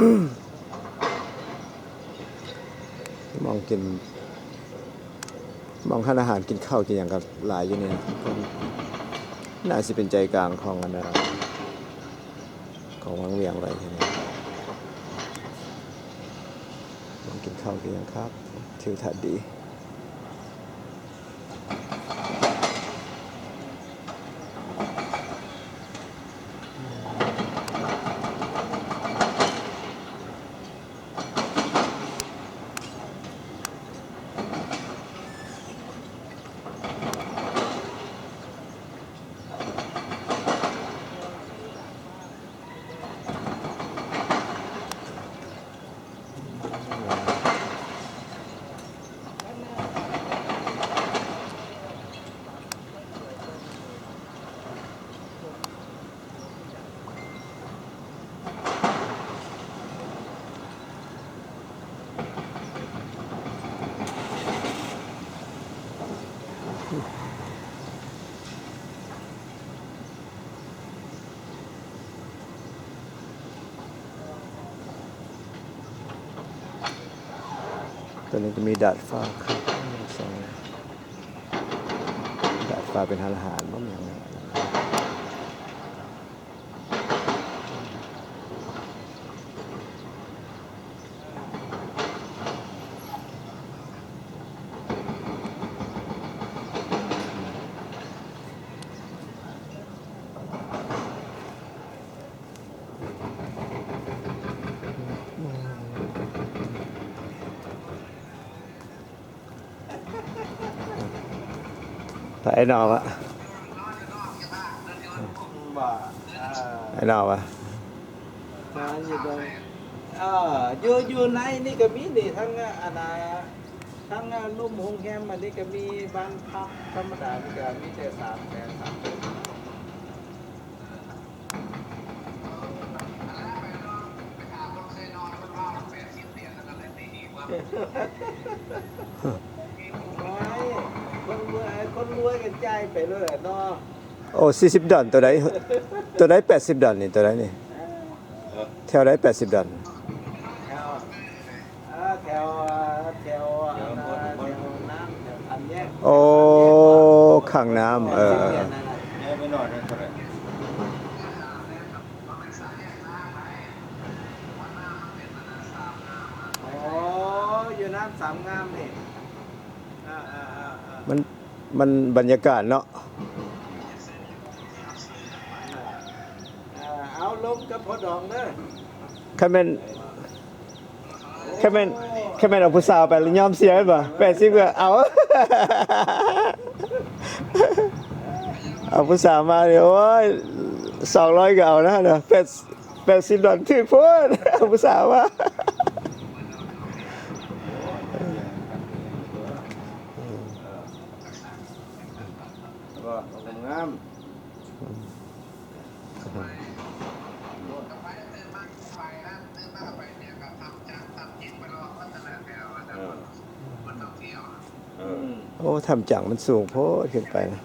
ໝ່ອງກິນ ໝ່ອງຮ້ານອາຫານກິນເຂົ້າກິນຫຍັງກໍຫຼາຍຢູ່ນີ້ ໜ້າຊິເປັນໃຈກາງຂອງອັນ ຂອງວັງວຽງໄວ້ແທ້ນີ້ ໝ່ອງກິນເຂົ້າກິນຫຍັງຄັກ ທິວທັດດີ. ຕົວນີ້ກໍມີດາດຟ້າຄັກ ສອງ ດາດຟ້າເປັນຮ້ານອາຫານບໍ່ ມີຫຍັງ. ໄປນອກວະ ບໍ່ ອ່າ ໄປນອກວະ ຫາຢູ່ເບິ່ງ ເອີ ຢູ່ ຢູ່ໃນນີ້ກໍມີນີ້ ທັງ ອັນນ່າ ທັງ ລຸ່ມໂຮງແຮມ ອັນນີ້ກໍມີ ບ້ານພັກທຳມະດານີ້ກໍມີແຕ່ສາມແສນ ສາມແສນ. ໂອ້ຍ ຄົນລວຍ ຄົນລວຍກໍຈ່າຍໄປໂລດແຫຼະເນາະ. ໂອ້ ສີ່ສິບດອນ ຕົວໃດ ຕົວໃດແປດສິບດອນນີ້ ຕົວໃດນີ້ ແຖວໃດແປດສິບດອນ? ແຖວ ເອີ ແຖວ ແຖວ ແຖວ ອັນນ່າ ແຖວນ້ຳ ແຖວສາມແຍກ ໂອ້ ຂ້າງນ້ຳ ເອີ ແຍກໄປໜ້ອຍໜຶ່ງກໍໄດ້. ອໍ ຢູ່ນ້ຳສາມງາມນີ້ ເອີ ເອີ ເອີ ເອີ ມັນ ມັນບັນຍາກາດເນາະ. ເອີ ເອົາລົມກັບພໍ່ດອງເດີ. ຄັນແມ່ນ ຄັນແມ່ນ ຄັນແມ່ນເອົາຜູ້ສາວໄປແລ້ວຍອມເສຍແມ່ນບໍ່? ແປດສິບກໍເອົາ ເອົາຜູ້ສາວມານີ້ ໂອ້ຍ ສອງຮ້ອຍກໍເອົານະ ແປດ ແປດສິບດອນຖືກໂພດ ເອົາຜູ້ສາວມາ. ກໍງາມ. ເອີ ເອີ ໂອ້ ຖ້ຳຈັງມັນສູງໂພດຂຶ້ນໄປນະ.